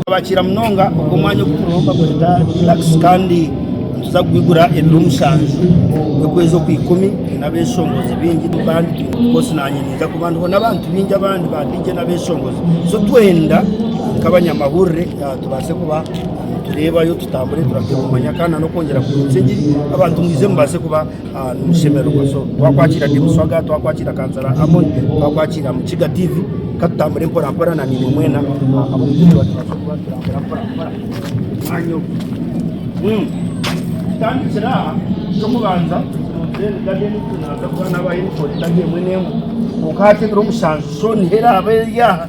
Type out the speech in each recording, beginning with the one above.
Twabakiira munonga ogu omwanya ogu turiho nibagweta Relax kandi nituza kugwigura ebiro mushanju by'okwezi okwikumi twine abeshongozi baingi kandi of course nanye ninza kuba ndiho n'abantu baingi abandi ba DJ n'abeshongozi so twenda nk'abanyamahurire tubaase kuba nitureebayo tutambure turahike kumanya kandi n'okwongyera kuhurira engiri abantu mwije mubaase kuba nimushemererwa so twakwakira Team Swaga twakwakira Kansara Amon twakwakira Mukiga TV katutambure mpora mpora na nimwe mwena abarikutureeba tubaase kuba turambura mpora mpora omwanya ogu. Tutandikire aha eky'okubanza Zen Garden tunaza kuba nabaho emikoro etari emwe n'emwe kwonka hati ebiro mushanju so niho eraabe eri aha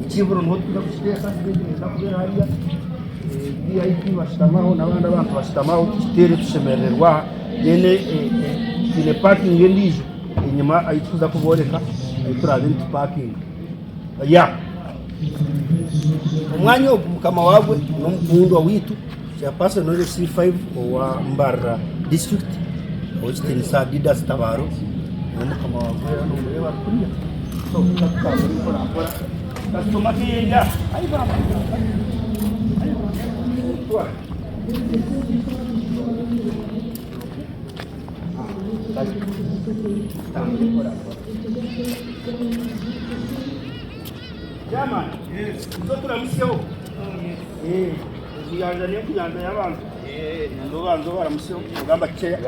ekiihuro niho tukuza kukiteeka siteegi neeza kuba eri hariya. VIP bashutamaho n'abandi abantu bashutamaho tukiteere tushemerererwe aha then twine parking endiijo enyima ahu turikuza kubooreka ahu turaabe nitupakinga ya omwanya ogu mukama waagwe n'omukundwa waitu chairperson wa LC5 owa Mbarara district ow'ekitiinisa Didas Tabaro niwe mukama waagwe nomureeba ari kuriya so katutambure mpora mpora. Kasitoma keyenda. Ai baba. Ai baba. Chairman, yes. Izo turamusyeho. Eh, ekuyanja n'enkuyanja y'abantu. Ndobanza obaramusyeho ogamba chair.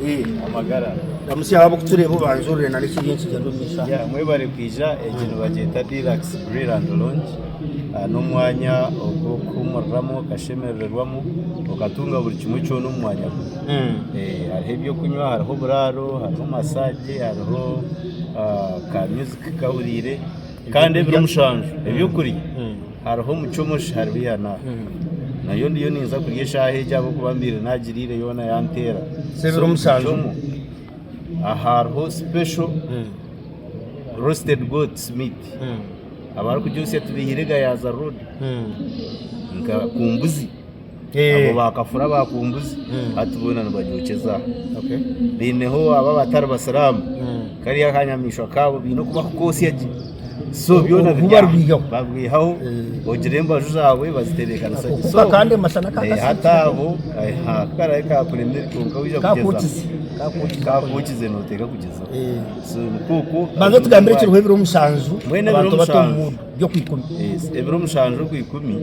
Eh, Amagara. ramusyeho abakutureeba obanzurire na n'ekiri ekigyenda omu maisho aha. Yeah, mwebare kwija egi nibagyeta Deluxe Grill and Lounge Ah, n'omwanya ogw'okuhuumuriramu okashemerererwamu okatunga buri kimwe kyona omu mwanya gumwe. Eh, hariho ebyokunywa hariho oburaaro hariho massage hariho ah, ka music kahuriire kandi ebiro mushanju ebyokurya Hariho omucomoshi hariho ihana. Nayo ndiyo ninza kurya eshaaha egi ahabw'okuba mbaire naagiriire yoona yanteera. So ebiro mushanju. Omucomo, aha hariho special roasted goat's meat. Abarikugyosya tubaihire Gayaza road nka kumbuzi. Abo bakafura ba kumbuzi hati boona nibagyokyeza aha. Baineho abo abatari basiraamu kariya akanyamaishwa kaabo baine oku barikukoosya gye. So byona Obu biri aha. barwihaho. Barwihaho ogira embaju zaawe bazitebeekanisa gye. Kuka kandi amashana Eh, kakasiize. hati abo eh, ha, ku karaabe kaakuremire kwonka waija kugyezaho. Kaakwokize. Kaakwokize. Kaakwokize nooteeka kugyezaho. So nikwo okwo. Banza otugambire ekiriho ebiro mushanju Mbwenu ebiro abantu bate omu mushanju. muudu by'okwikumi. Yes, ebiro mushanju okwikumi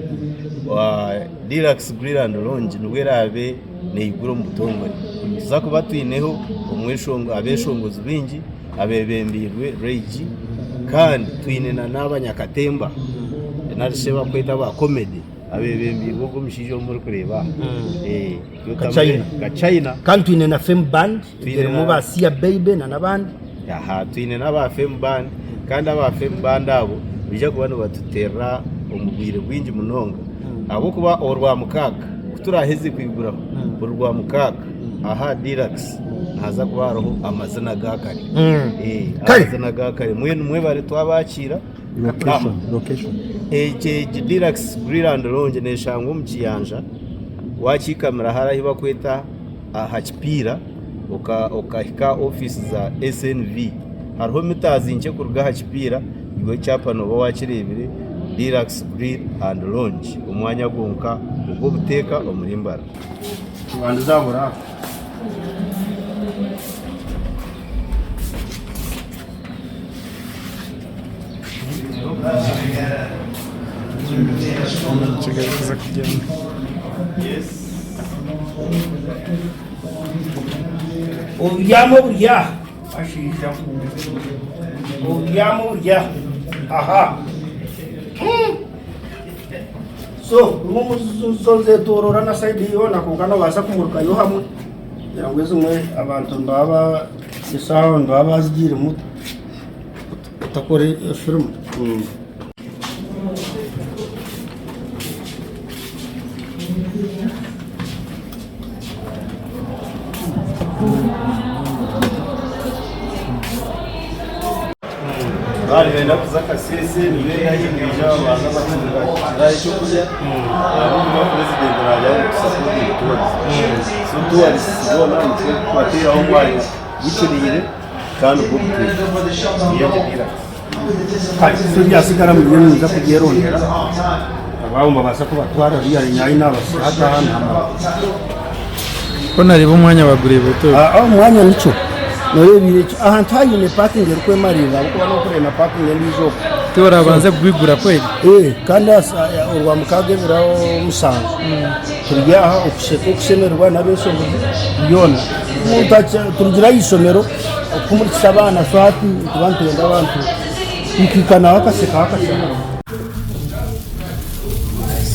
Deluxe Grill and Lounge nibwo eraabe neigura omu butongore. Nituza kuba twineho omweshongo abeshongozi baingi abebembeirwe Ray G kandi twine na n'abanyakatemba nari shi abakweta aba comedy abebembeirwe ogwo omushaija ou murikureeba aha. Eh, Kachina. Kachina. Kandi twine na Fame Band Twine erimu na- ba Sia Baby na n'abandi. Aha twine n'aba Fame Band kandi aba Fame Band abo nibaija kuba nibatuteerera omu bwire bwingi munonga ahabw'okuba orwamukaaga ku turaaheze kwiguraho buri rwamukaaga aha Deluxe nihaza kuba hariho amazina ga kare. Eh, Kare. amazina ga kare mbwenu mwebare twabakiira. Location, location. Egi egi Deluxe Grill and Lounge neeshangwa omu Kiyanja waakiikamira hariya ahu bakweta aha kipiira okahika ofiisi za SNV hariho mitaazi nkye kuruga aha kipiira iwe ekyapa nooba waakireebire Deluxe Grill and Lounge omwanya gwonka ogw'obuteeka omuri Mbarara. Tubandize aha buraaro. Kigali kuza kugyenda. Oburyamo buri aha. Oburyamo buri aha. Aha. So, rumwe omu zo nzetorora na sayidi yoona kwonka nobaasa kumurukayo hamwe kugira ngu ezimwe abantu nibaba esaawa nibaba bazigiiremu otakora efirimu. Baaba nibenda kuza Kasese nibenda ahi babanza batunga ekyokurya ahabw'okuba purezidenti naagira ngu tusapotinge tourism. So tourists boona nitwe kubateeraho omwanya gucureire kandi gw'obuteeka. Niyo ngigira. Kare so ebyasigara mbwenu ninza kubyerondera abaabo mbabaasa kubatwara hariya nyayo nabasiha hati aha nahamara. Ku nareeba omwanya bagureeba ota ogu? Aa omwanya nikyo noreeba ekyo ahantu haine parking erikwemariirira ahabw'okuba nokureeba na parking endiijo okwo. Tiworabanze kugwigura kweri? Ee kandi orwamukaaga ebiro mushanju turi aha okusheka okushemererwa n'abeshongozi byona. Omuntu turugire aha ishomero Okumurikisa abaana so hati nituba nitwenda abantu kwikikanaho akasekaho akashemererwa.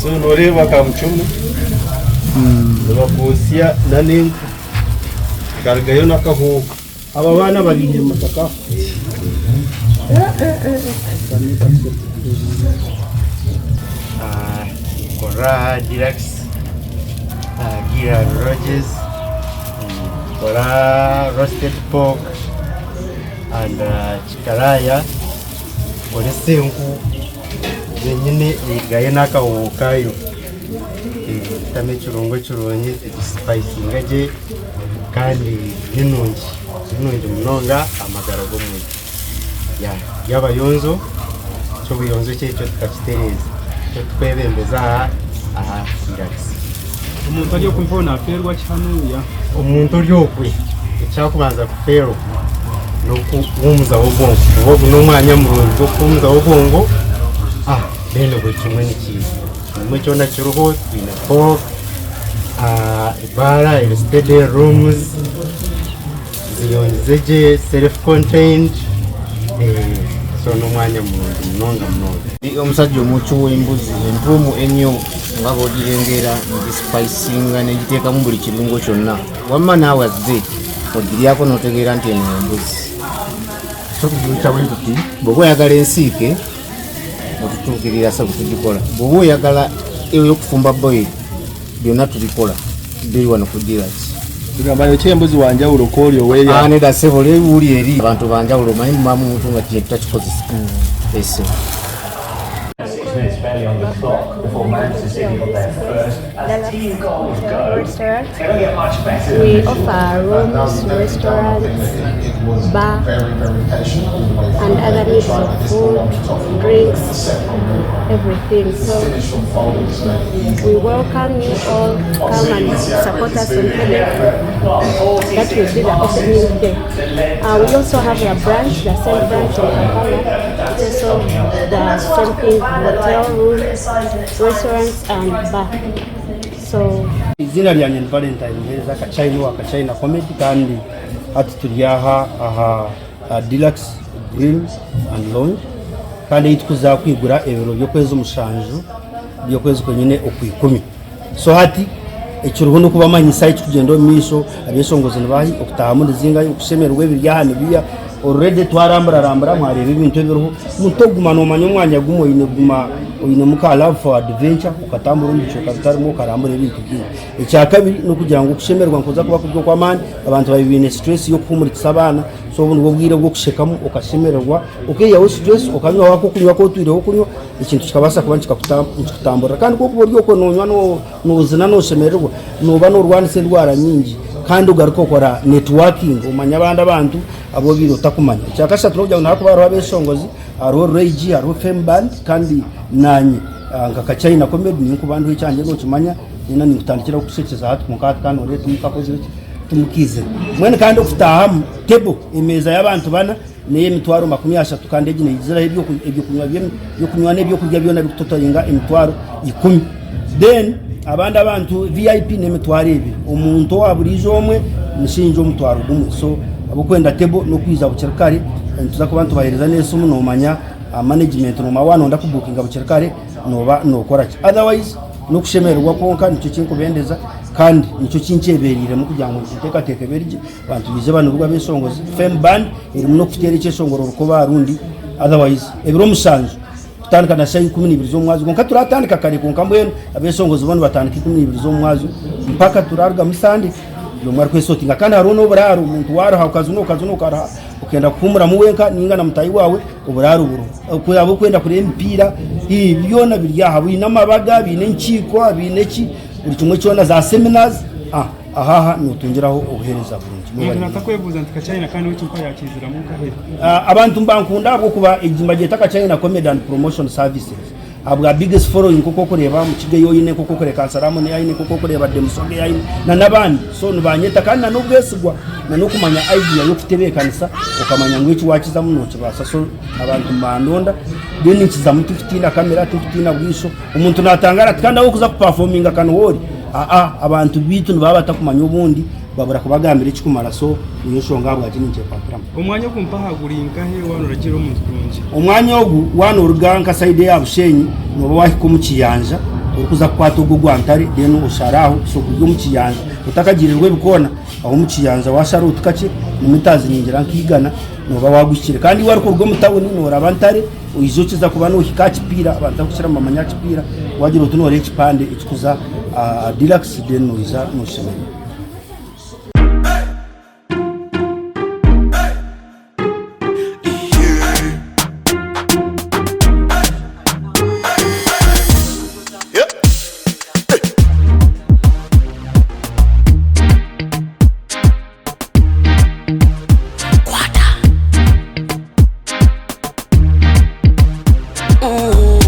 So noreeba kamucumu nibakwosya n'enku ekarugayo n'akahuuka. Aba baana babiihire mutaka. Nkorera aha Deluxe Grill and Lodges. Nkora roasted pork and kikaraya, nkoresa enku zenyine egayo n'akahooho kaayo. Tutamu ekirungo kirungi tugisipayisinga gye kandi ni nungi, ni nungi munonga aha magara g'omuntu. By'abayonjo, eky'obuyonjo kyaitu tukakitereeza nikyo tukwebembeza aha aha Deluxe. Omuntu ari okwe mpaho nafeerwa ki hanuya? Omuntu ori okwe ekyakubanza kufeerwa n'okuhuumuzaho obwongo kuba ogu n'omwanya murungi gw'okuhuumuzaho obwongo then buri kimwe nikiiza. Buri kimwe kyona kiriho twine pork, ebaara eri steady, rooms ziyonjize gye, self contained so n'omwanya murungi munonga munonga. Ndi omusajja omucwi w'embuzi entuumu ennyo nga bw'ogirengera ngisipayisinga ne ngiteekamu buli kirungo kyonna wamma naawe azze ogiryako n'otegeera nti eno embuzi. So tugikya bwe tuti, bw'oba oyagala ensiike otutuukirira ssebo tugikola, bw'oba oyagala ey'okufumba boyiro byonna tubikola biri wano ku Deluxe. Tugamba ayokya embuzi wanjawulo kwoli oweya. Ah, nedda ssebo wuli eri abantu banjawulo omanyi mubamu omuntu nga kintu takikozesa ese. Restaurant. We offer rooms, restaurants, bar, and other needs of food, drinks, everything. So we welcome you all. Come and support us on Quebec. That will be the opening day. We also have a branch, the same branch in Kampala. It's also the same thing, hotel rooms, restaurants, and bar. So Eiziina ryangye ni Valentine Muheereza Kachina owa Kachina Comedy kandi hati turi aha aha Deluxe Grill and Lounge kandi ei turikuza kwigura ebiro by'okwezi mushanju by'okwezi kwenyine okwikumi. So hati ekiriho n'okubamanyisa ekirikugyenda omu maisho, abeshongozi nibahi, okutaahamu nizingahi, okushemererwa ebiri aha nibiiha. Already twaramburarambura mwareeba ebintu ebiriho. Omuntu tokuguma noomanya omwanya gumwe, oine kuguma oinemu ka love for adventure okatambura omu bicweka bitari bimwe okarambura ebintu bingi. Ekyakabiri n'okugira ngu okushemererwa nikuza kuba kuri okw'amaani, abantu baabaire baine stress y'okuhuumurikisa abaana, so obu nibwo bwire bw'okushekamu okashemererwa, okaihaho stress, okanywaho ak'okunywa aku otwireho kunywa. Ekintu kikabaasa kuba nikikutamburira. Kandi ku orikuba ori okwo noonywa noozina nooshemererwa, nooba noorwanisa endwara nyingi kandi ogaruka okora netiwakingi omanya abandi abantu abu obaire otakumanya. Ekyakashatu n'okugira ngu nihakuba hariho abeeshongozi, hariho Ray G, hariho Fame Band kandi naanye nka Kachina Comedy ninkuba ndiho ekyangye nookimanya, nyena ninkutandikiraho kukushekyeza hati kwonka hati ka nooreeba timukakozire ki, timukaizire. Mbwenu kandi okutaahamu table, emeeza y'abantu bana. n'ey'emitwaro 30 kandi egi neiziraho eby'okunywa n'ebyokurya byona birikutotaringa emitwaro ikumi. Then abandi abantu VIP n'emitwaro ebiri. Omuntu owa buriijo omwe ni shiringi omutwaro gumwe. So ab'okwenda table n'okwija bukiri kare nituza kuba nitubaheereza n'esimu noomanya management noomanya waaba nooyenda kubukinga bukiri kare nooba nookora ki. Otherwise n'okushemererwa kwonka nikyo kinkubendeza kandi nikyo kinkyebereiremu kugira ngu enteekateeka ebe eri gye. Abantu baije banurwe abeshongozi. Fame band erimu nokuteera ekyeshongoro orukoba aha rundi otherwise ebiro mushanju kutandika na shaaha 12 z'omumwazyo kwonka turatandika kare kwonka mbwenu abeshongozi bo nibatandika 12 z'omumwazyo mpaka turarugamu Sunday buri omwe arikwesotinga kandi hariho n'oburaaro omuntu waruha okazina okazina okaruha okenda kuhumuramu wenka ninga na mutaahi waawe oburaaro buriho ab'okwenda kureeba emipiira byona biri aha biine amabaga biine enkiiko biine ki buri kimwe kyona za seminars. Aha aha notungiraho obuhereza burungi. Omuntu Mwebare naza munonga. kwebuuza nti Kachina kandi we ekimpa yakiiziramu nkahe? Abantu nibankunda ahabw'okuba egi nibagyeta Kachina Comedy and Promotion Services ahabwa biggest following nk'oku orikureeba Mukiga ei oine, nk'oku orikureeba Kansara Amon ei aine, nk'oku orikureeba Demusoga ei aine na n'abandi. So nibanyeta kandi na n'obwesigwa na n'okumanya idea y'okutebeekanisa okamanya ngu eki waakizamu nookibaasa. So abantu nibandonda then nkizamu tikutiina kamera, tikutiina bwisho. Omuntu natangaara ati kandi ahu orikuza kupafominga ka niho ori? Aa abantu beitu nibaba batakumanya obundi babura kubagambira ekikumara so niyo nshonga ahabwaki ninkyekwatiramu. Omwanya ogu mpaha guri nkahe waaba noragiirira omuntu kurungi? Omwanya ogu waaba noruga nka sayidi eya Bushenyi nooba wahika omu kiyanja orikuza kukwata ogu ogwa Ntare then oshare aho so guri omu kiyanja otakagiirirwe ebikoona aho omu kiyanja washara oti kakye ni mitazi ningira nka igana nooba waguhikire kandi iwe arikuruga omu tawuni nooraba Ntare Oija okiza kuba nohika aha kipiira, abantu abakukira nibamanya aha kipiira, wagira oti noreeba ekipande ekikuza aha Deluxe then noija noshemererwa.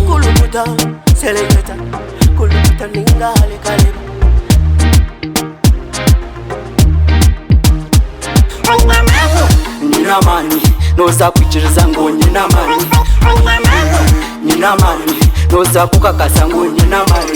Kulukuta, seleketa, kulukuta ninga halekaleba. Nyina amani, noza kwikiriza ngu nyina amani. Nyina amani, noza kukakasa ngu nyina amani.